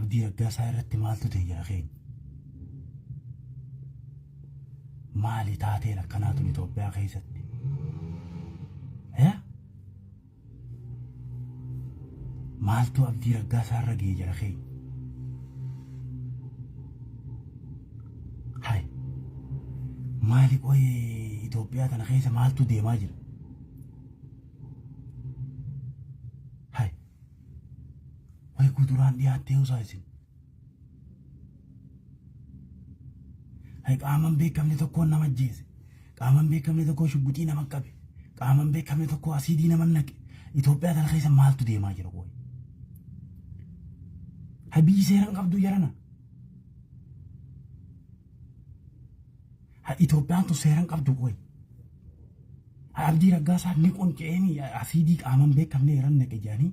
Abdii Raggaasaa irratti maaltu ta'e jara keenya? Maali taateen akkanaa tun Itoophiyaa keessatti? Eh? Maaltu Abdii Raggaasaa irra ga'e jara keenya? Hai. Maali qoy Itoophiyaa tana keessa maaltu deemaa jira? Hai. Way kuduraan dhiyaattee usaa isin. Hai qaaman beekamne tokkoon nama ajjeese. Qaaman beekamne tokko shugguxii nama qabe. Qaaman beekamne tokko asiidii nama naqe. Itoophiyaa tana keessa maaltu deemaa jira qoy? Hai biyyi seera hin qabdu jarana. Hai Itoophiyaan tun seera hin qabdu qoy. Hai Abdii Raggaasaa ni qunca'eemi asiidii qaaman beekamne irra naqe jedhanii.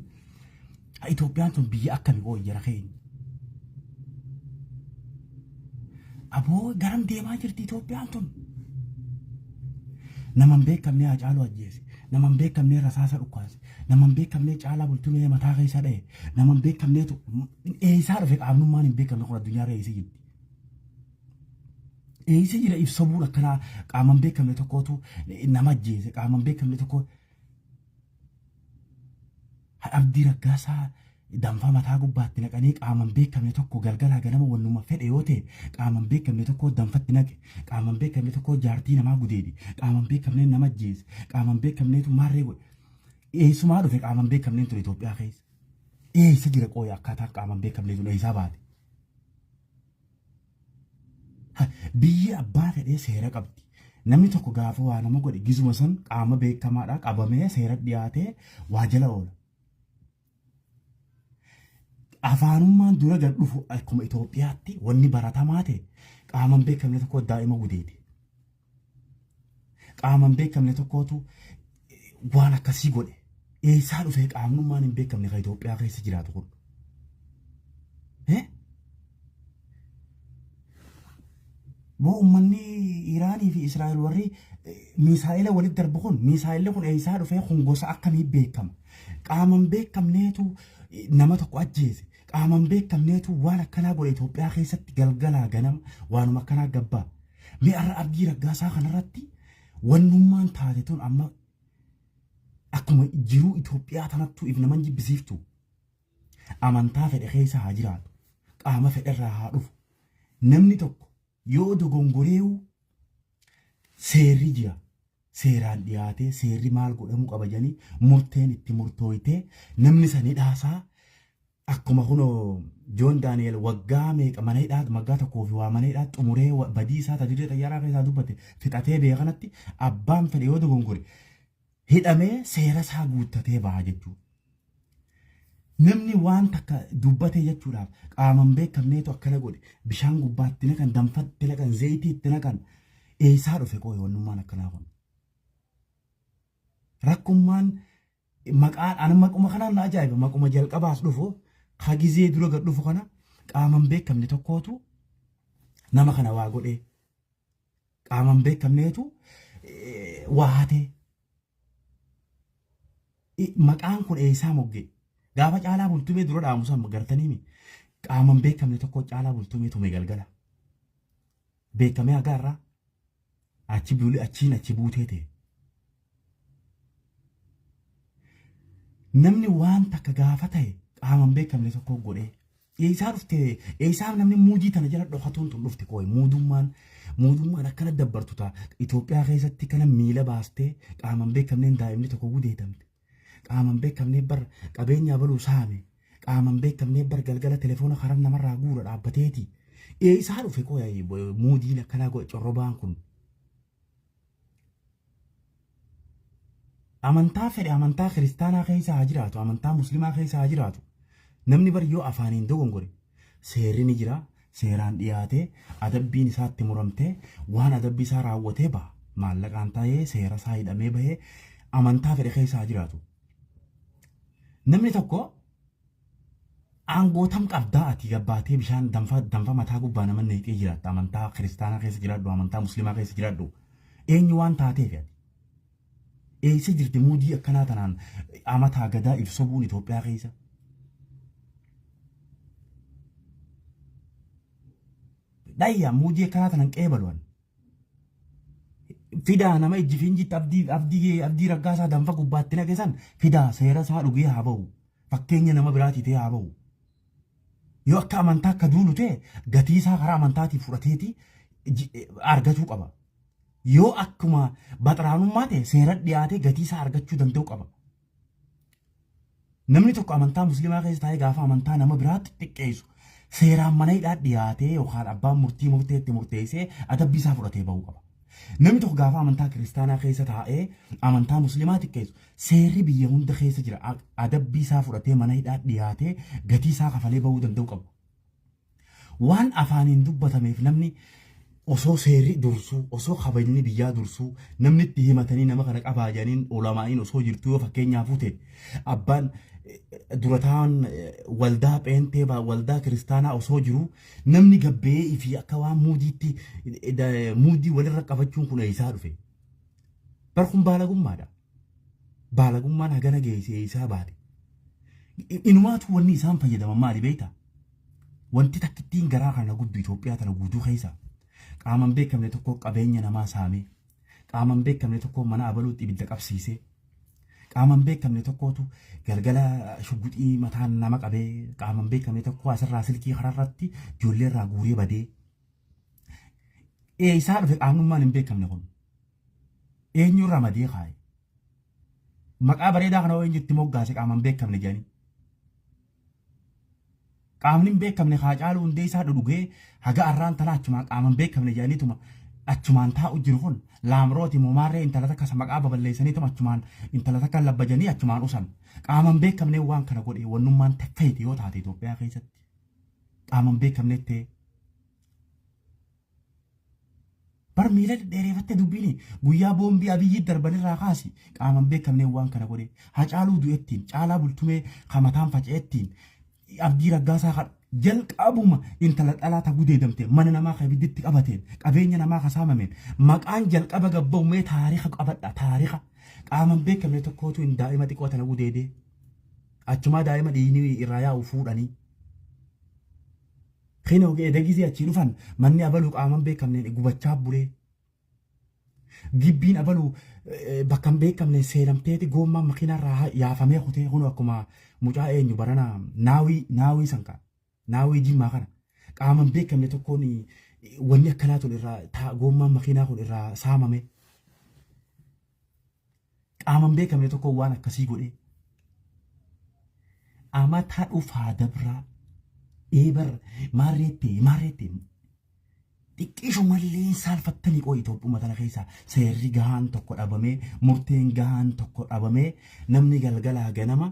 Hai Itoophiyaan tun biyya akkami qoy jara keenya. Aboo garam deemaa jirti Itoophiyaan tun? Nama hin beekamne Haacaaluu ajjeese. Nama hin beekamne rasaasa dhukkaase. Nama hin beekamne Caalaa Bultumee mataa keessa dha'e. Nama hin beekamneetu eessaa dhufe qaamnummaan hin beekamne kun addunyaa irra eessa jirti? Eessa jira ibsamuun akkanaa qaama hin beekamne tokkootu nama ajjeese qaama hin beekamne tokko Abdii Raggaasaa danfaa mataa gubbaatti naqanii qaama hin beekamne tokko galgalaa ganama wannuma fedhe yoo ta'e qaama hin beekamne tokko danfatti naqe qaama hin beekamne tokko jaartii namaa gudeede qaama hin beekamne nama ajjeese qaama hin beekamneetu maarree godhe eessumaa dhufe qaama hin beekamneen ture Itoophiyaa keessa eessa jira qooya akkaataan qaama hin beekamne tun eessaa baate. Biyyi abbaa fedhee seera qabdi. Namni tokko gaafa waa nama godhe gizuma san qaama beekamaadha qabamee seera dhiyaatee waa jala oola. Afaanummaan dura gad dhufu akkuma Itoophiyaatti wanni baratamaa ta'e qaama hin beekamne tokko daa'ima gudeede. Qaama hin beekamne tokkootu waan akkasii godhe. Eessaa dhufee qaamnummaan hin beekamne kan Itoophiyaa keessa jiraatu kun? Boo uummanni Iraanii fi Israa'el warri miisaa'ila walitti darbu kun miisaa'illi kun eessaa dhufee kun gosa akkamii beekama? Qaama hin beekamneetu nama tokko ajjeese. Qaama hin beekamneetu waan akkanaa godhe Itoophiyaa keessatti galgalaa ganama waanuma akkanaa gabbaa. Mee har'a Abdii Raggaasaa kanarratti wannummaan taate tun amma akkuma jiruu Itoophiyaa tanattuu if naman jibbisiiftu. Amantaa fedhe keessa haa jiraatu. Qaama fedherraa haa dhufu. Namni tokko yoo dogongoreewu seerri jira. Seeraan dhiyaatee seerri maal godhamuu qaba jedhanii murteen itti murtooytee namni san hidhaasaa akkuma kunoo Joon Daani'el waggaa meeqa mana hidhaa waggaa tokkoo fi waa mana hidhaa xumuree badii isaa ta dirree xayyaaraa keessaa dubbate fixatee bee kanatti abbaan fedhe yoo dogongore hidhamee seera isaa guuttatee baha jechuudha. Namni waan takka dubbatee jechuudhaaf qaama hin beekamneetu akkana godhe bishaan gubbaatti naqan danfatti naqan zayitii itti naqan eessaa dhufe qooyi wannummaan akkanaa kun. Rakkummaan maqaan ani maquma kanaan na ajaa'iba maquma jalqabaas dhufu ka gizee dura gad dhufu kana qaama hin beekamne tokkootu nama kana waa godhee qaama hin beekamneetu waa hatee maqaan kun eessaa mogge gaafa caalaa bultumee dura dhaamu san gartaniimi qaama hin beekamne tokko caalaa bultumee tume galgala beekamee haga irraa achi bulee achiin achi buutee ta'e. Namni waan takka gaafa ta'e qaama hin beekamne tokko godhee eessaa dhufte eessaa namni muudii tana jala dhokatuun tun dhufte kooyi muudummaan muudummaan akkana dabbartu ta'a Itoophiyaa keessatti kana miila baastee qaama hin beekamneen daa'imni tokko gudeedamte qaama hin beekamnee bar qabeenyaa baluu saame qaama hin beekamnee bar galgala telefoona karaa namarraa guura dhaabbateeti eessaa dhufe kooyi muudiin akkanaa corrobaan kun. Amantaa fedhe amantaa kiristaanaa keessa haa jiraatu, amantaa muslimaa keessa haa jiraatu. Namni bar yoo afaaniin dogongore seerri ni jira, seeraan dhiyaatee adabbiin isaatti muramtee waan adabbii isaa raawwatee baha. Maallaqaan ta'ee seera isaa hidhamee bahee amantaa fedhe keessa haa jiraatu. Namni tokko aangoo tam qabdaa ati gabbaatee bishaan danfa danfa mataa gubbaa nama neeqee jiraatta amantaa kiristaanaa keessa jiraadhu amantaa muslimaa keessa jiraadhu eenyu waan taateef ati. Eessa jirti muudii akkanaa tanaan amataa gadaa if sobuun Itoophiyaa keessa? Dhayya muudii akkanaa tanan qeebaluwan. Fidaa nama ijji fiinjitti abdii abdii abdii raggaasaa danfa gubbaatti naqe san fidaa seera isaa dhugee haa ba'u. Fakkeenya nama biraatii ta'ee haa ba'u. Yoo akka amantaa akka duulu ta'e gatii isaa karaa amantaatiin fudhateeti argatuu qaba. Yoo akkuma baxraanummaa ta'e seera dhiyaatee gatii isaa argachuu danda'u qaba. Namni tokko amantaa musliimaa keessa taa'ee gaafa amantaa nama biraatti xiqqeessu seeraan mana hidhaa dhiyaatee yookaan abbaan murtii murteetti murteessee adabbii isaa fudhatee bahuu qaba. Namni tokko gaafa amantaa kiristaanaa keessa taa'ee amantaa musliimaa xiqqeessu seerri biyya hunda keessa jira adabbii isaa fudhatee mana hidhaa dhiyaatee gatii isaa kafalee bahuu danda'u qaba. Waan afaaniin dubbatameef namni osoo seerri dursuu, osoo kabajni biyyaa dursuu, namni itti himatanii nama kana qabaa jedhaniin ulamaa'iin osoo jirtuu yoo fakkeenyaafuu ta'e abbaan durataan waldaa pheenxee waldaa kiristaanaa osoo jiruu namni gabbee fi akka waan muudiitti muudii walirra qabachuun kun eessaa dhufe? Bar kun baalagummaadha. Baalagummaan hagana geesse eessaa baate? Inumaatu wanni isaan fayyadaman maali beektaa? Wanti takkittiin garaa kana gubdu Itoophiyaa tana guutuu keessa qaama hin beekamne tokko qabeenya namaa saamee, qaama hin beekamne tokko mana abaluutti ibidda qabsiisee, qaama hin beekamne tokkootu galgala shugguxii mataan nama qabee, qaama hin beekamne tokko asirraa silkii kararratti ijoollee irraa guuree badee. Eessaa dhufe qaamnummaan hin beekamne kun? Eenyuun ramadee kaa'e? Maqaa bareedaa kana eenyutti moggaase qaama hin beekamne jedhanii? Qaamni hin beekamne Haacaaluu Hundeessaa dhudhugee haga arraan tana achumaan qaama hin beekamne jedhaniituma achumaan taa'u jiru kun laamrooti moomaarree intala takka maqaa baballeessaniituma achumaan intala takka labbajanii achumaan usan. Qaama hin beekamne waan kana godhe wannummaan feete yoo taate Itoophiyaa keessatti qaama hin beekamne ta'e. Bar miila dhedheereeffatte dubbiin guyyaa boombii Abiyyi darbanirraa kaasi qaama hin beekamneen waan kana godhe. Hacaaluu du'ettiin, Caalaa Bultumee ka mataan faca'ettiin, Abdii Raggaasaa kan jalqabuma intala dhalaa ta gudeedamte mana namaa ka ibidditti qabateen qabeenya namaa ka saamameen maqaan jalqaba gabba'u mee taarika qabadha taarika qaama hin beekamne tokkootu hin daa'ima xiqqoo tana gudeedee achumaa daa'ima dhiigni irraa yaa'u fuudhanii. Kinoo eeda gizee achii dhufan manni abaluu qaama hin beekamneen gubachaa bulee. Gibbiin abaluu bakka hin beekamne seenamteeti goommaan makiinaa irraa yaafamee kutee kunoo akkuma mucaa eenyu barana naawii naawii san kaa naawii jimmaa kana qaama hin beekamne tokkoon wanni akkanaa tun irraa goommaan makiinaa kun irraa saamame. Qaama hin beekamne tokkoon waan akkasii godhee. Amataa dhufaa dabraa. Ee bar maarreettee maarreettee. Xiqqishumallee saalfattanii qooyi Itoophiyaa tana keessa seerri gahaan tokko dhabamee murteen gahaan tokko dhabamee namni galgalaa ganama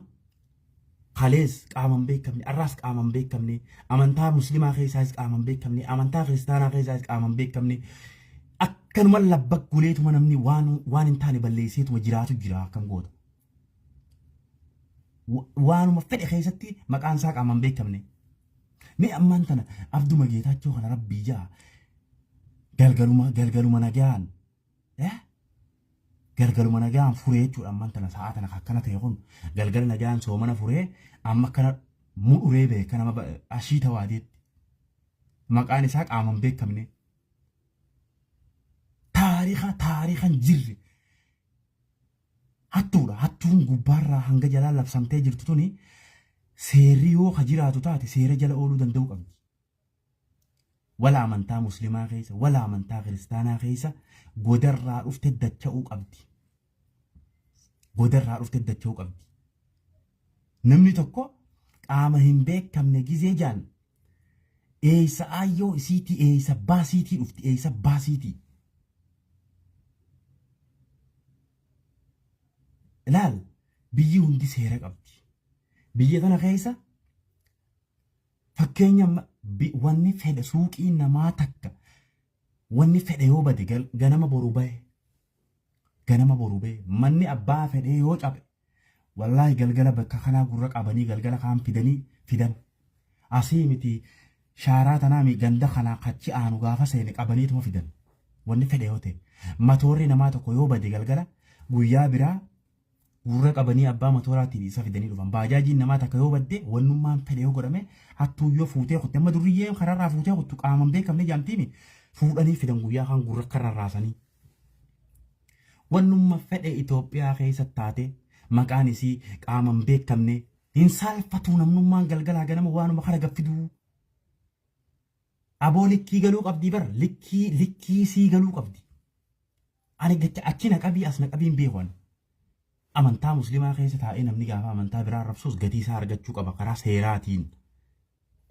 kalees qaama hin beekamne arraas qaama hin beekamne amantaa muslimaa keessaas qaama hin beekamne amantaa kiristaanaa keessaas qaama hin beekamne akkanuma labbagguleetuma namni waan waan hin taane balleesseetuma jiraatu jira akkam goota. Waanuma fedhe keessatti maqaan isaa qaama hin beekamne. Mee ammaan tana Abduma Geetaachoo kana rabbii ja'a galgaluma galgaluma nagaan Galgaluma nagaan furee jechuudha amman tana sa'aa tana akkana ta'e kun galgala nagaan soomana furee amma akkana mudhuree beeka nama ashiita waadeetti. Maqaan isaa qaama hin beekamne. Taariika taariika hin jirre. Hattuudha hattuun gubbaarraa hanga jalaa labsamtee jirtu tuni seerri yoo ka jiraatu taate seera jala ooluu danda'uu qabdi. Wala amantaa muslimaa keessa, wala amantaa kiristaanaa keessa godarraa dhufte dacha'uu qabdi. Godarraa dhufte dacha'uu qabdi. Namni tokko qaama hin beekamne gizee jaan eessa aayyoo isiitii eessa baasiitii dhufti eessa baasiitii. Ilaal biyyi hundi seera qabdi. Biyya tana keessa Fakkeenya amma wanni fedhe suuqii namaa takka wanni fedhe yoo bade ganama boru bahe ganama boru bahe manni abbaa fedhee yoo cabe wallaahi galgala bakka kanaa gurra qabanii galgala kaan fidanii fidan asii miti shaaraa tanaa mi ganda kanaa kachi aanu gaafa seene qabaniituma fidan wanni fedhe yoo ta'e matoorri namaa tokko yoo bade galgala guyyaa biraa Gurra qabanii abbaa matooraatiif isa fidanii dhufan. Baajaajiin namaa takka yoo badde wannummaan fedhe yoo godhame hattuu yoo fuutee kutte amma durriyyeen kararraa fuutee kuttu qaaman beekamne jaamtiimi fuudhanii fidan guyyaa kan gurra akka rarraasanii. Wannumma fedhe Itoophiyaa keessa taate maqaan isii qaaman beekamne hin saalfatuu namnummaan galgalaa ganama waanuma kana gaffiduu. Aboo likkii galuu qabdii bar likkii likkii sii galuu qabdi. Ani gacha achi na qabii as na qabii hin beeku ani. Amantaa muslimaa keessa taa'ee namni gaafa amantaa biraa arrabsus gatii isaa argachuu qaba karaa seeraatiin.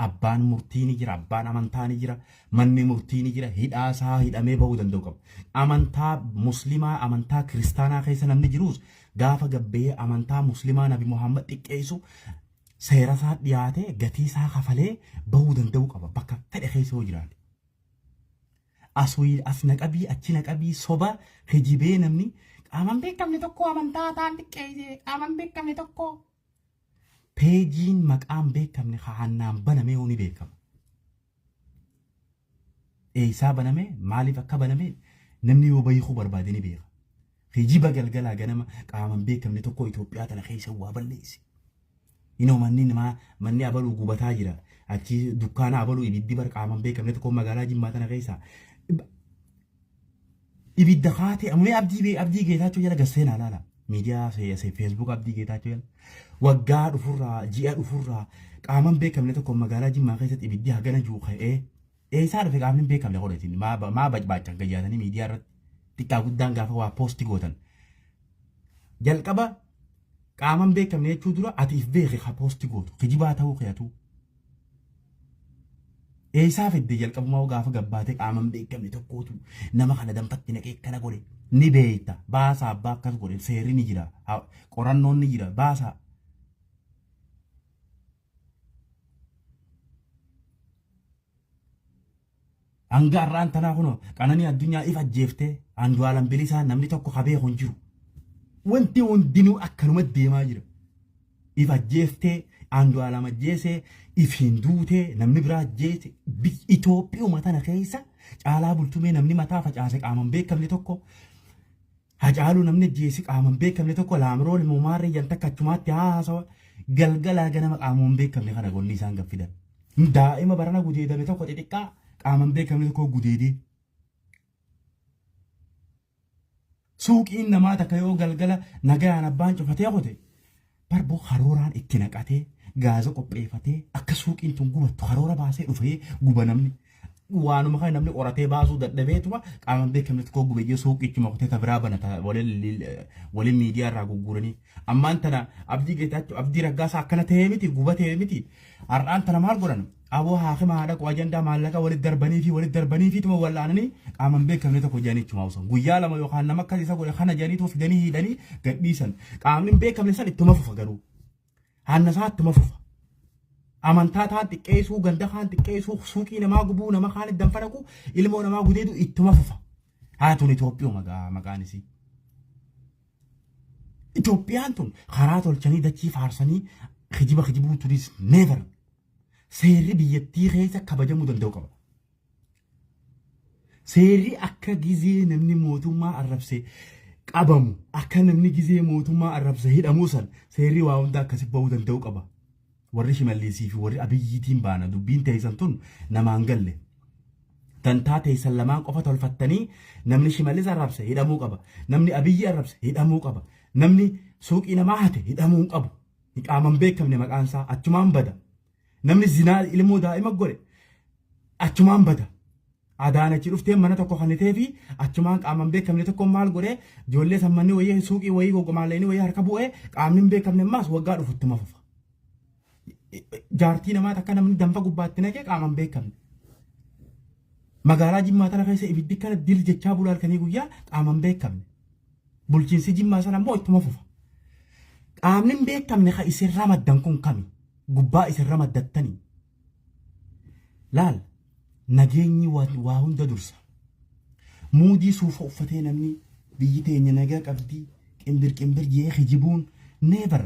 Abbaan murtii ni jira, abbaan amantaa ni jira, manni murtii ni jira, hidhaa isaa hidhamee bahuu danda'u qaba. Amantaa muslimaa, amantaa kiristaanaa keessa namni jirus gaafa gabbee amantaa muslimaa Nabi Muhammad xiqqeessu seera isaa dhiyaatee gatii isaa kafalee bahuu danda'uu qaba bakka fedhe keessa yoo jiraate. As na qabii achi na qabii soba kijibee namni qaaman beekamne tokko amantaa taan xiqqeesse qaaman beekamne tokko. Peejiin maqaan beekamne kaa'annaan banamee ni beekama. Eessaa baname maaliif akka baname namni yoo beekuu barbaade ni beeka. Kijiba galgalaa ganama qaaman beekamne tokko Itoophiyaa tana keessa waa balleesse. Inoo manni namaa manni abaluu gubataa jira. Achi dukkaana abaluu ibiddi bar qaaman beekamne tokko magaalaa Jimmaa tana keessa. Ibidda kaatee ammoo abdii abdii Geetaachoo jala gasseenaa laala. Miidiyaa Facebook Abdii Geetaachoo jala. Waggaa dhufurraa ji'a dhufurraa qaaman beekamne tokko magaalaa Jimmaa keessatti ibiddi hagana jiru ka'ee eessaa dhufe qaamni hin beekamne godhatiin maa bacbaachan gayyaatanii miidiyaa irratti xiqqaa guddaan gaafa waa poosti gootan. Jalqaba qaaman beekamne jechuu dura ati if beeki ka poosti gootu kijibaa ta'uu keetu. Eessaa fidde jalqabumaa gaafa gabbaatee qaaman beekamne tokkootu nama kana danfatti naqee akkana godhe ni beekta baasaa abbaa akkas godhe seerri ni jira qorannoon ni jira baasaa. Hanga har'aan tanaa kunoo qananii addunyaa if ajjeeftee Andu'aalam Bilisaa namni tokko ka beeku hin jiru. Wanti hundinuu akkanuma deemaa jira. If ajjeeftee Andu'aalam ajjeesee if hin duutee namni biraa ajjeese Itoophiyuma tana keessa caalaa bultumee namni mataa facaase qaaman beekamne tokko Hacaaluu namni ajjeese qaaman beekamne tokko Laamiroo Limumaarree jan takka achumaatti haa haasawa galgalaa ganama qaama hin beekamne kana gonni isaan gaffidan. Daa'ima barana gudeedame tokko xixiqqaa qaama hin beekamne tokko gudeedee. Suuqiin namaa takka yoo galgala nagayaan abbaan cufatee kute barboo karooraan itti naqatee gaaza qopheeffatee akka suuqiin tun gubattu karoora baasee dhufee guba namni. Waanuma kana namni qoratee baasuu dadhabeetuma qaama hin beekamne tokko gube jee suuqichuma kutee ta biraa banata waliin miidiyaa irraa gurguranii. Ammaan tana Abdii Geetaachoo Abdii Raggaasaa akkana ta'ee miti gubatee miti har'aan tana maal godhan aboo haakima haadha qo ajandaa maallaqa walitti darbanii fi walitti darbanii fi tuma wal'aananii qaama hin beekamne tokko jedhanii ichuma hawsan guyyaa lama yookaan nama akkas isa godhe kana jedhanii tuma fidanii hidhanii gadhiisan qaamni hin beekamne san ittuma fufa garuu hanna isaa ittuma fufa. Amantaa taan xiqqeessuu ganda kaan xiqqeessuu suuqii namaa gubuu nama kaan danfa dhaqu ilmoo namaa gudeedu ittuma fufa. Haa tun Itoophiyuma maqaan isii. Itoophiyaan tun karaa tolchanii dachii faarsanii kijiba kijibuu turis never. Seerri biyyattii keessa kabajamuu danda'u qaba. Seerri akka gizee namni mootummaa arrabse qabamu akka namni gizee mootummaa arrabse hidhamuu san seerri waa hunda akkasi ba'uu danda'u qaba. Warri Shimallisii fi warri Abiyyiitiin baana dubbiin teessan tun namaan galle. Dantaa teessan lamaan qofa tolfattanii namni Shimallis arrabse hidhamuu qaba. Namni Abiyyi arrabse hidhamuu qaba. Namni suuqii namaa hate hidhamuu hin qabu. Qaaman beekamne maqaan isaa achumaan bada. Namni zinaa ilmoo daa'ima godhe achumaan bada. Adaanachi dhuftee mana tokko kannitee fi achumaan qaaman beekamne tokko maal godhee ijoollee sammanni wayii suuqii wayii gogomaalleenii wayii harka bu'ee qaamni hin beekamne ammaas waggaa dhufu ittuma fufa. Jaartii namaa takka namni danfa gubbaatti naqee qaaman beekamne. Magaalaa Jimmaa tana keessa ibiddi kana dil jechaa bulaa halkanii guyyaa qaaman beekamne. Bulchiinsi Jimmaa sana immoo ittuma fufa. Qaamni hin beekamne ka isin ramaddan kun kami? Gubbaa isin ramaddattanii. Laal nageenyi waa hunda dursa. Muudii suufa uffatee namni biyyi teenya nagaa qabdi qimbir qimbir jee kijibuun never.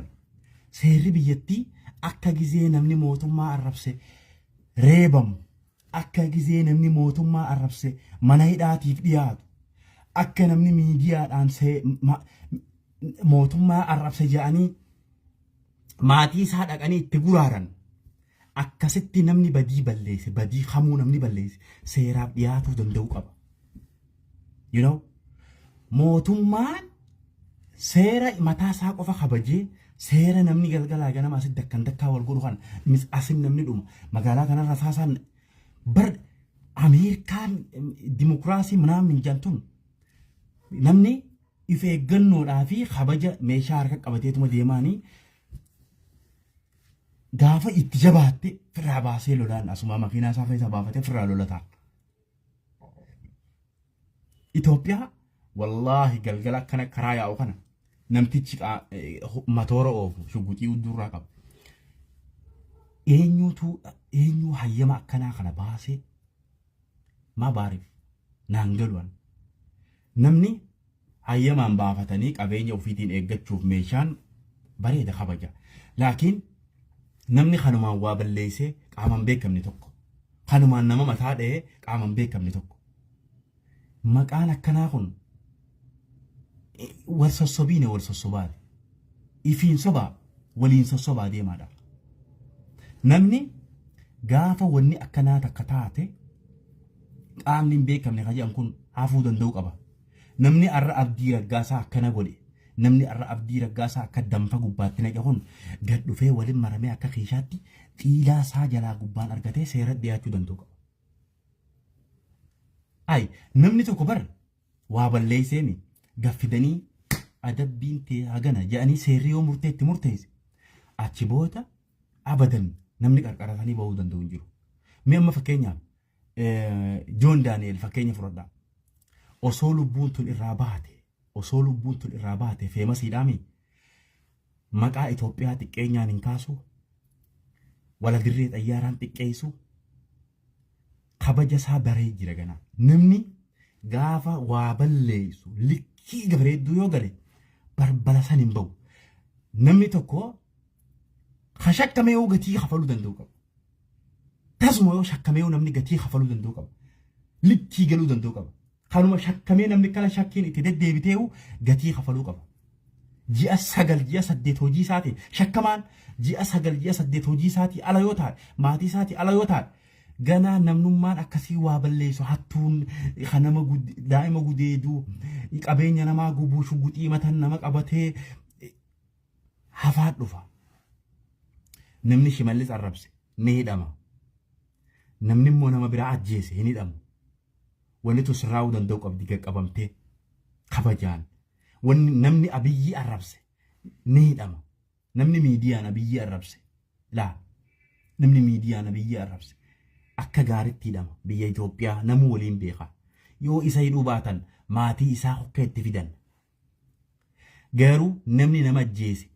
Seerri biyyattii akka gizee namni mootummaa arrabse reebamu akka gizee namni mootummaa arrabse mana hidhaatiif dhiyaatu akka namni miidiyaadhaan Mootummaa arrabsa jedhanii maatii isaa dhaqanii itti guraaran. Akkasitti namni badii balleesse, badii kamuu namni balleesse seeraaf dhiyaatuu danda'u qaba. You know? Mootummaan seera mataa isaa qofa kabajee seera namni galgalaa ganama asitti dakkan dakkaa wal godhu kana asin namni dhuma magaalaa kanarra saasaan bar Ameerikaan dimokiraasii minaamin jedhamtuun namni if eeggannoodhaa fi kabaja meeshaa harka qabateetuma deemaanii gaafa itti jabaatte firraa baasee lolaan asuma makiinaa isaa keessaa baafatee firraa lolataan. Itoophiyaa wallaahi galgala akkana karaa yaa'u kana namtichi matoora oofu shugguxii huddurraa qaba. Eenyuutu eenyuu hayyama akkanaa kana baasee maa baariif naan galuan. Namni hayyamaan baafatanii qabeenya ofiitiin eeggachuuf meeshaan bareeda kabaja. Laakiin namni kanumaan waa balleessee qaamaan beekamne tokko kanumaan nama mataa dha'ee qaamaan beekamne tokko maqaan akkanaa kun wal sossobiine wal sossobaati. Ifiin sobaa waliin sossobaa deemaadha. Namni gaafa wanni akkanaa takka taate qaamni hin beekamne kan jedhan kun hafuu danda'u qaba. Namni har'a Abdii Raggaasaa akkana godhe, namni har'a Abdii Raggaasaa akka danfa gubbaatti naqe kun gad dhufee waliin maramee akka keeshaatti xiilaa isaa jalaa gubbaan argatee seera dhiyaachuu danda'u qaba. Ay, namni tokko bar waa balleesseemi gaffidanii adabbiin tee hagana jedhanii seerri yoo murtee itti murteesse achi booda abadan namni qarqaratanii bahuu danda'u hin jiru. Mee amma fakkeenyaaf Joon Daani'el fakkeenya fudhadhaa. Osoo lubbuun tun irraa baate, osoo lubbuun tun irraa baate feemasiidhaami maqaa Itoophiyaa xiqqeenyaan hin kaasu, wala dirree xayyaaraan xiqqeessu, kabaja isaa baree jira ganaa. Namni gaafa waa balleessu likkii bareedduu yoo gale barbala san hin bahu. Namni tokko ka shakkamee yoo gatii kafaluu danda'u qaba. Tasuma yoo shakkamee yoo namni gatii kafaluu danda'u qaba. Likkii galuu danda'u qaba. Kanuma shakkamee namni kana shakkiin itti deddeebiteehu gatii kafaluu qaba. Ji'a 9 ji'a 8 hojii isaatiin shakkamaan ji'a 9 ji'a 8 hojii isaatii ala yoo taate maatii isaatii ala yoo taate ganaa namnummaan akkasii waa balleessu hattuun kan nama daa'ima gudeeduu qabeenya namaa gubuu shuguxii matan nama qabatee hafaa dhufa. Namni Shimallis arrabse ni hidhama. Namni immoo nama biraa ajjeese hin hidhamu. Wanni tun sirraa'uu danda'u qabdi gaqqabamtee kabajaan. Wanni namni Abiyyii arrabse ni hidhama. Namni miidiyaan Abiyyii arrabse laa namni miidiyaan Abiyyii arrabse akka gaaritti hidhama. Biyya Itoophiyaa namuu waliin beeka. Yoo isa hidhuu baatan maatii isaa hokka itti fidan. Garuu namni nama ajjeese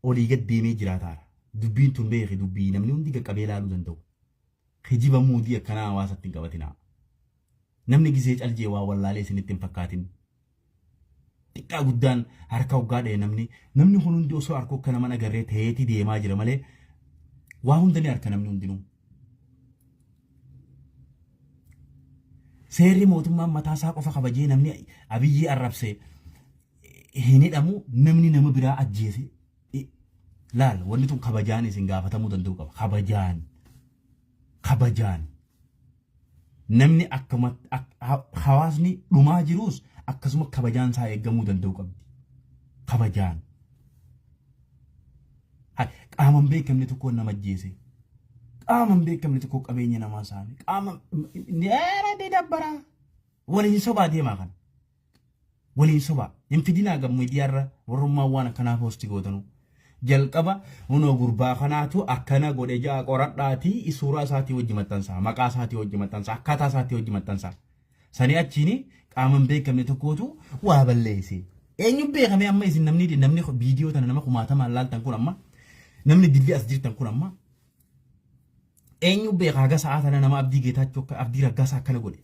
olii gad deemee jiraataara. Dubbiin tun beeki dubbii namni hundi qaqqabee ilaaluu danda'u. Kijiba muudii akkanaa hawaasatti hin qabatinaa. Namni gizee caljee waa wallaalee isinitti hin fakkaatin. Xiqqaa guddaan harka hoggaa dha'e namni namni kun hundi osoo harka akka nama agarree ta'eeti deemaa jira malee waa hunda ni harka namni hundinuu. Seerri mootummaan mataa isaa qofa kabajee namni Abiyyii arrabse hin hidhamu namni nama biraa ajjeese laal wanni tun kabajaan isin gaafatamuu danda'u qaba. Kabajaan. Kabajaan. Namni akkuma hawaasni dhumaa jirus akkasuma kabajaan isaa eegamuu danda'u qabdi. Kabajaan. Qaama hin beekamne tokkoon nama ajjeese. Qaama hin beekamne tokko qabeenya namaa saame. Qaama ni dabbara. Waliin sobaa deemaa kana. Waliin sobaa. Hin fidinaa gam miidiyaarra warrummaan waan akkanaa poosti gootanu. Jalqaba hunoo gurbaa kanaatu akkana godhe ja'a qoradhaatii suuraa isaatii wajji maxxansaa. Maqaa isaatii wajji maxxansaa. Akkaataa isaatii wajji maxxansaa. Sanii achiin qaama hin beekamne tokkootu waa balleesse. Eenyu beekame amma isin namni namni viidiyoo tana nama kumaatamaan laaltan kun amma namni dilli as jirtan kun amma eenyu beeka haga sa'aa tana nama Abdii Geetaachoo akka Abdii Raggaasaa akkana godhe.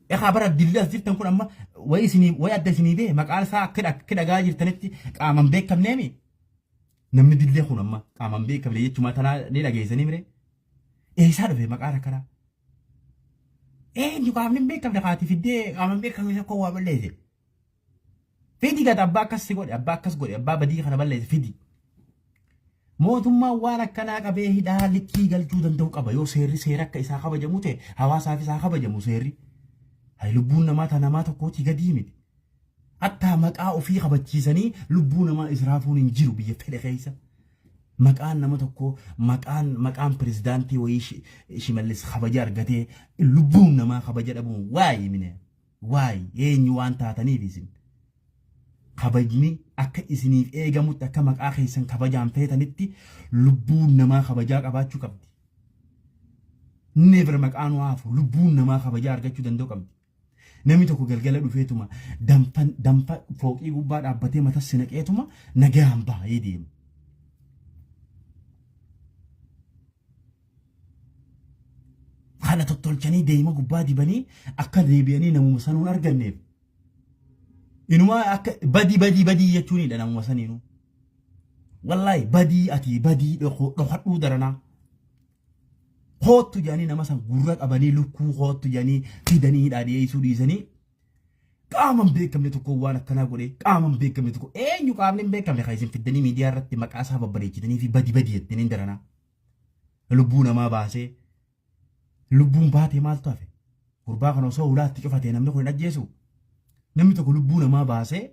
Egaa bara dilli as jirtan kun amma wayi isinii wayi adda isinii bee maqaan isaa akka akka dhagaa jirtanitti qaama hin beekamneemi. Namni dillee kun amma qaama hin beekamne jechumaa tanaa ni dhageessanii mire. Eessaa dhufe maqaan akkanaa? Eenyu qaamni hin beekamne kaati fiddee qaama hin beekamne tokko waa balleesse. Fidi gata abbaa akkas si godhe, abbaa akkas godhe, abbaa badii kana balleesse fidi. Mootummaan waan akkanaa qabee hidhaa likkii galchuu danda'u qaba. Yoo seerri seera akka isaa kabajamu ta'e hawaasaaf isaa kabajamu seerri. Hay lubbuun namaa ta namaa tokkootii gadii miti. Hattaa maqaa ofii kabachiisanii lubbuu namaa israafuun hin jiru biyya fedhe keessa. Maqaan nama tokkoo maqaan maqaan pirezidaantii wayii Shimallis kabaja argatee lubbuun namaa kabaja dhabuun waayii mine waayii eenyu waan taataniif isin. Kabajni akka isiniif eegamutti akka maqaa keessan kabajaan feetanitti lubbuun namaa kabajaa qabaachuu qabdi. Never maqaan waafu lubbuun namaa kabajaa argachuu danda'u qabdi. Namni tokko galgala dhufeetuma danfa danfa fooqii gubbaa dhaabbatee mata si naqeetuma nagaan baay'ee deema. Kana tottolchanii deema gubbaa dibanii akka deebi'anii namuma sanuun arganneef. Inumaa akka badii badii badii jechuunidha namuma saniinuu. Wallaahi badii ati badii dhokadhuu daranaa. Koottu jedhanii nama san gurra qabanii lukkuu koottu jedhanii fidanii hidhaa dhiyeessuu dhiisanii qaama hin beekamne tokko waan akkanaa godhee qaama hin beekamne tokko eenyu qaamni hin beekamne kan isin fiddanii miidiyaa irratti maqaa isaa babbareechitanii fi badi badi jettanii daranaa. Lubbuu namaa baasee lubbuun baatee maaltu hafe? Gurbaa kana osoo ulaatti cufatee namni kun hin ajjeesu. Namni tokko lubbuu namaa baasee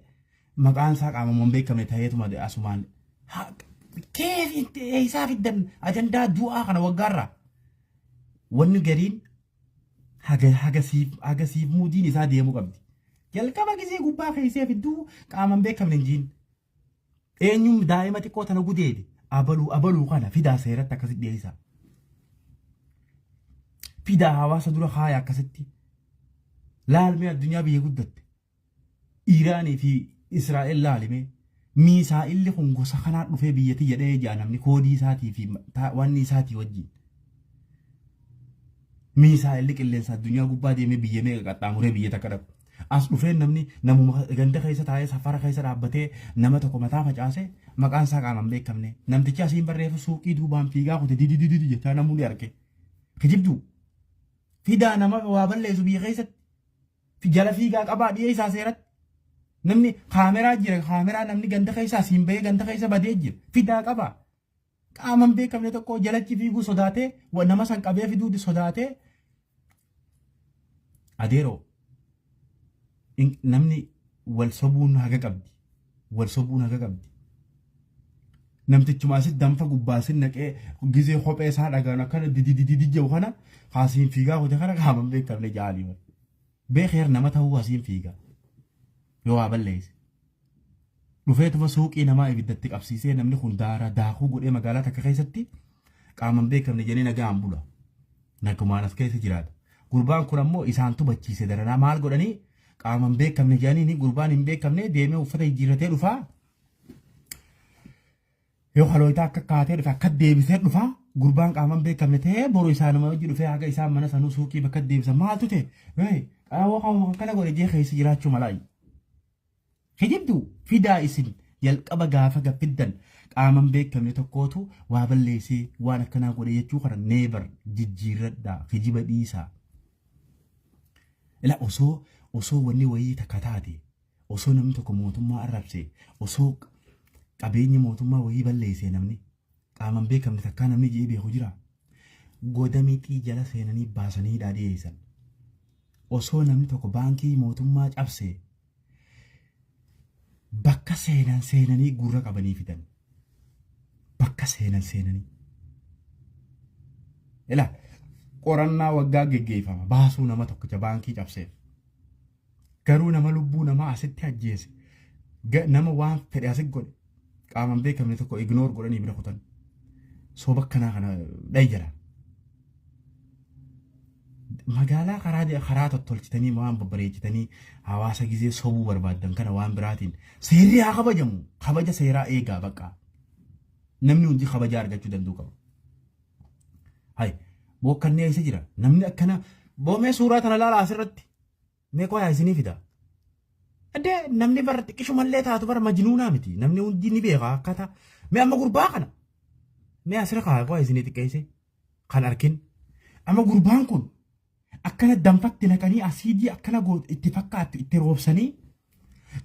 maqaan isaa qaamuma hin beekamne ta'eetuma asumaan. Keef eessaa fiddan ajandaa du'aa kana waggaarraa? Wanni gariin haga haga siif haga siif muudiin isaa deemuu qabdi. Jalqaba gisee gubbaa keessee fidduu qaama hin beekamne hin jiin. Eenyuun daa'ima xiqqoo tana gudeede abaluu abaluu kana fidaa seeratti akkasitti dhiyeessaa. Fidaa hawaasa dura kaaya akkasitti. Laalmee addunyaa biyya guddatte. Iiraanii fi Israa'el laalimee. Miisaa'illi kun gosa kanaa dhufee biyyatti jedhee jaa namni koodii isaatii fi wanni isaatii wajjin. Miisaa'illi qilleensa addunyaa gubbaa deemee biyya meeqa qaxxaamuree biyya takka dhaqu. As dhufee namni namuma ganda keessa taa'ee safara keessa dhaabbatee nama tokko mataa facaase maqaan isaa qaamaan beekamne. Namtichi asiin barreeffu suuqii duubaan fiigaa kute dididididi jechaa namuu ni arge. Kijibduu. Fidaa nama waa balleessu biyya keessatti. Jala fiigaa qabaa dhiyeessaa seeratti. Namni kaameraa jira kaameraa namni ganda keessa asiin bahee ganda keessa badee jira. Fidaa qabaa. Qaama hin beekamne tokko jalachi fiiguu sodaatee nama san qabee fiduu sodaatee adeeroo namni wal sobuun haga qabdi. Wal sobuun haga qabdi. Namtichuma asitti danfa gubbaa sin naqee gizee kophee isaa dhagaan akkana dididididi jedhu kana kaasiin fiigaa kute kana qaama hin beekamne jaalii. Beekeer nama ta'uu asiin fiiga. Yoo waa balleesse. Dhufeetuma suuqii namaa ibiddatti qabsiisee namni kun daara daakuu godhee magaalaa takka keessatti qaama hin beekamne jedhee nagaan bula. Nagumaan as keessa jiraata. Gurbaan kun ammoo isaan tubachiise daranaa maal godhanii qaama hin beekamne jedhanii gurbaan hin beekamne deemee uffata jijjiirratee dhufaa. Yoo halooytaa akka kaatee dhufe akka deebisee dhufaa gurbaan qaama hin beekamne ta'ee boru isaanuma hojii dhufee haga isaan mana sanuu suuqii bakka deebisan maaltu ta'e qaawwa qaama akkana godhe jee keessa jiraachuu malaayi. Kijibdu fidaa isin jalqaba gaafa gaffiddan qaama hin beekamne tokkootu waa balleessee waan akkanaa godhe jechuu kana neebar jijjiirradhaa kijiba dhiisaa. Ila osoo osoo wanni wayii takka taate osoo namni tokko mootummaa arrabse osoo qabeenya mootummaa wayii balleessee namni qaama hin beekamne takkaa namni ji'ee beeku jira. Goda mixii jala seenanii baasanii hidhaa dhiyeessan. Osoo namni tokko baankii mootummaa cabse bakka seenan seenanii gurra qabanii fidan. Bakka seenan seenanii. Ilaa qorannaa waggaa geggeeffama baasuu nama tokkicha baankii cabseef. Garuu nama lubbuu namaa asitti ajjeese nama waan fedhe asitti godhe qaamaan beekamne tokko ignoor godhanii bira kutan. Sooba akkanaa kana dhayi jala. Magaalaa karaa karaa tottolchitanii waan babbareechitanii hawaasa gizee sobuu barbaaddan kana waan biraatiin seerri haa kabajamu. Kabaja seeraa eegaa bakka. Namni hundi kabajaa argachuu danda'u qaba. Hay bookkannee eessa jira? Namni akkana boomee suuraa tana laala asirratti. Mee qoyaa isinii fida. Addee namni bara xiqqishumallee taatu bara majnuunaa miti. Namni hundi ni beeka akkaataa. Mee amma gurbaa kana. Mee asirra kaa qoyaa isinii xiqqeesse. Kan arkin. Amma gurbaan kun akkana danfatti naqanii asiidii akkana itti fakkaattu itti roobsanii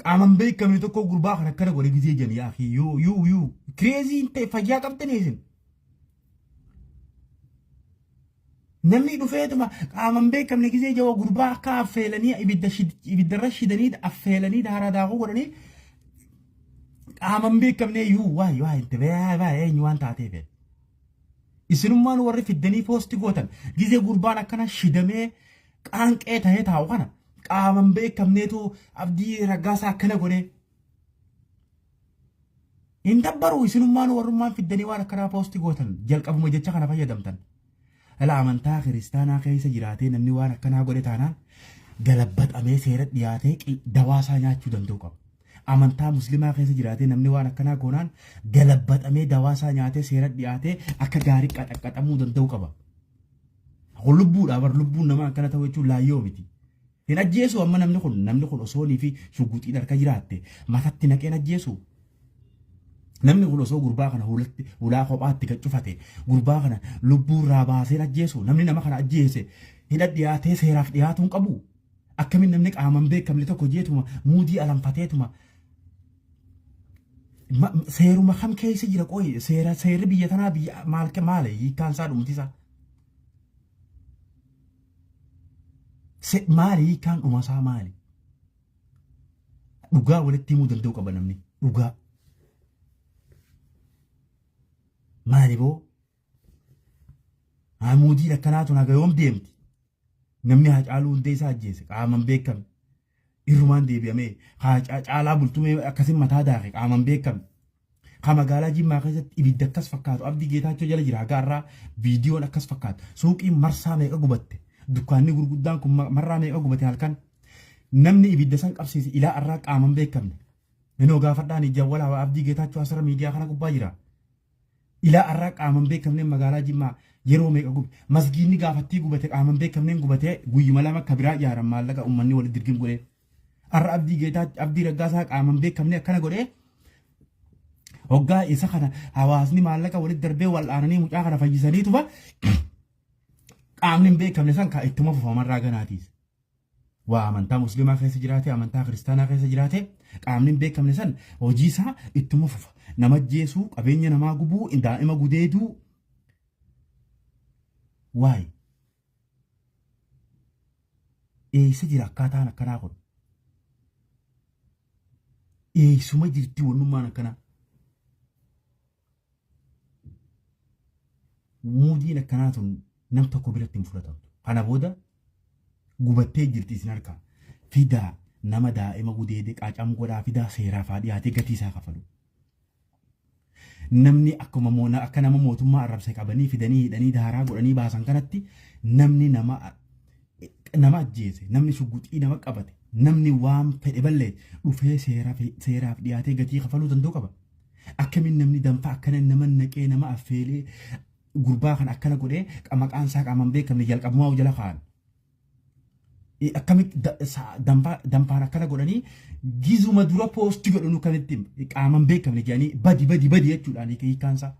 Qaaman beekamne tokko gurbaa kan akkana godhe gizee jedhan yaa akhi yuu yuu yuu crazy hin ta'e fayyaa qabdanii isin. Namni dhufeetuma qaaman beekamne gizee jawa gurbaa akka affeelanii ibidda ibiddarra shidanii affeelanii daaraa daakuu godhanii qaaman beekamne yuu waay waay itti bee waay eenyu waan taateef. Isinummaan warri fiddanii poosti gootan gizee gurbaan akkana shidamee qaanqee tahee taa'u kana qaaman beekamneetu Abdii Raggaasaa akkana godhee. Hin dabbaru isinummaan warrummaan fiddanii waan akkanaa poosti gootan jalqabuma jecha kana fayyadamtan. Ala amantaa kiristaanaa keessa jiraatee namni waan akkanaa godhe taanaan galabbaxamee seera dhiyaatee dawaasaa nyaachuu danda'u qaba. Amantaa muslimaa keessa jiraatee namni waan akkanaa goonaan galabbaxamee dawaasaa nyaatee seera dhiyaatee akka gaarii qaxaqqaxamuu danda'u qaba. Kun lubbuudha bar lubbuun namaa akkana ta'u jechuun laayyoo miti. Hin ajjeesu amma namni kun namni kun osoonii fi shugguxiin harka jiraatte matatti naqeen ajjeesu. Namni kun osoo gurbaa kana hulatti hulaa kophaatti gad cufate gurbaa kana lubbuurraa baaseen ajjeesu namni nama kana ajjeese hidha dhiyaatee seeraaf dhiyaatuu hin qabu. Akkamiin namni qaaman beekamne tokko jeetuma muudii alanfateetuma seeruma kam keessa jira qoyi seera seerri biyya tanaa biyya maal maali hiikkaan isaa dhumti isaa. Maali hiikkaan dhuma isaa maali? Dhugaa walitti himuu danda'u qaba namni dhugaa. Maali boo? Muudiin akkanaa tun haga yoom deemti? Namni Haacaaluu Hundeessaa ajjeese qaaman beekamne. Irrumaan deebi'amee Caalaa Bultumee akkasin mataa daake qaaman beekamne. Ka magaalaa Jimmaa keessatti ibidda akkas fakkaatu Abdii Geetaachoo jala jira haga har'aa viidiyoon akkas fakkaatu. Suuqiin marsaa meeqa gubatte? Dukkaanni gurguddaan kun marraa meeqa gubate halkan? Namni ibidda san qabsiise ilaa har'aa qaaman beekamne. Minoo gaafadhaan jawwalaa Abdii Geetaachoo asirra miidiyaa kana gubbaa jira. Ilaa har'aa qaaman beekamneen magaalaa Jimmaa yeroo meeqa gube. Masgiinni gaafattii gubate qaaman beekamneen gubatee guyyuma lama akka biraa ijaaran maallaqa uummanni walitti dirgim godhee. Har'a Abdii Geetaa Abdii Raggaasaa qaaman beekamnee akkana godhee hoggaa isa kana hawaasni maallaqa walitti darbee wal'aananii mucaa kana fayyisaniituma qaamni hin beekamne san ka ittuma fufamarraa ganaatiis. Waa amantaa musliimaa keessa jiraate amantaa kiristaanaa keessa jiraate qaamni hin beekamne san hojii isaa ittuma fufa. Nama ajjeesuu, qabeenya namaa gubuu, daa'ima gudeeduu. Waay. Eessa jira akkaataan akkanaa kun? Eessuma jirti wannummaan akkanaa? Muudiin akkanaa tun nam tokko biratti hin fudhatamtu. Kana booda gubattee jirti isin harkaa. Fidaa nama daa'ima gudeede qaacam godhaa fidaa seeraaf haa dhiyaatee gatii isaa kafalu. Namni akkuma akka nama mootummaa arrabse qabanii fidanii hidhanii daaraa godhanii baasan kanatti namni nama nama ajjeese namni shugguxii nama qabate namni waan fedhe ballee dhufee seeraaf dhiyaatee gatii kafaluu danda'u qaba. Akkamiin namni danfa akkana nama naqee nama affeelee gurbaa kan akkana godhee maqaan isaa qaamaan beekamne jalqabumaa jala kaa'an. Akkamitti danfaan akkana godhanii gizuma dura poosti godhanu akkamitti qaamaan beekamne jedhanii badi badi badi jechuudhaan hiikkaan isaa.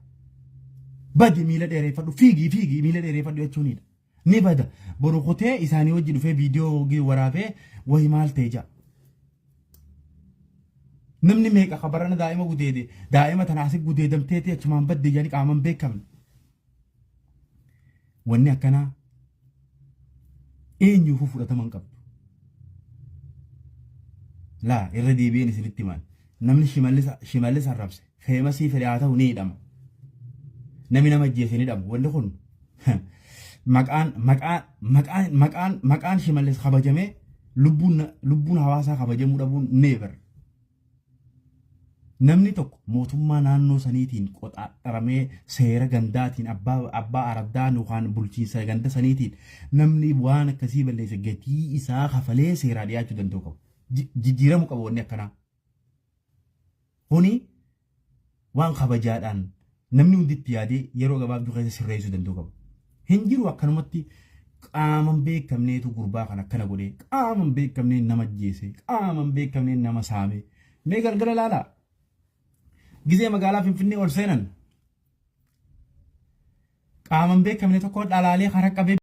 Badi miila dheereeffadhu fiigii fiigii miila dheereeffadhu jechuunidha. Ni bada boru kutee isaanii wajji dhufee viidiyoo waraabee wayi maal ta'e ja'a. Namni meeqa ka barana daa'ima gudeede daa'ima tana asi gudeedamteeti achumaan badde jedhanii qaaman beekamne. Wanni akkanaa eenyuufuu fudhatama hin qabdu. Laa irra deebi'een isinitti himaan namni shimallis arrabse feemasii fedhe haa ta'u ni hidhama. Namni nama ajjeese ni hidhamu. Wanni kun maqaan maqaan maqaan maqaan maqaan shimallis kabajamee lubbuun lubbuun hawaasaa kabajamuu dhabuun never. Namni tokko mootummaa naannoo saniitiin qoxaaxaramee seera gandaatiin abbaa abbaa araddaa yookaan bulchiinsa ganda saniitiin namni waan akkasii balleesse gatii isaa kafalee seeraa dhiyaachuu danda'u qabu. Jijjiiramuu qabu wanni akkanaa. Kuni waan kabajaadhaan namni hundi itti yaadee yeroo gabaabduu keessa sirreessuu danda'u qaba. Hin jiru akkanumatti qaaman beekamneetu gurbaa kan akkana godhee qaaman beekamneen nama ajjeese qaaman beekamneen nama saame mee galgala laalaa gizee magaalaa Finfinnee ol seenan qaaman beekamne tokko dhalaalee karaa qabee.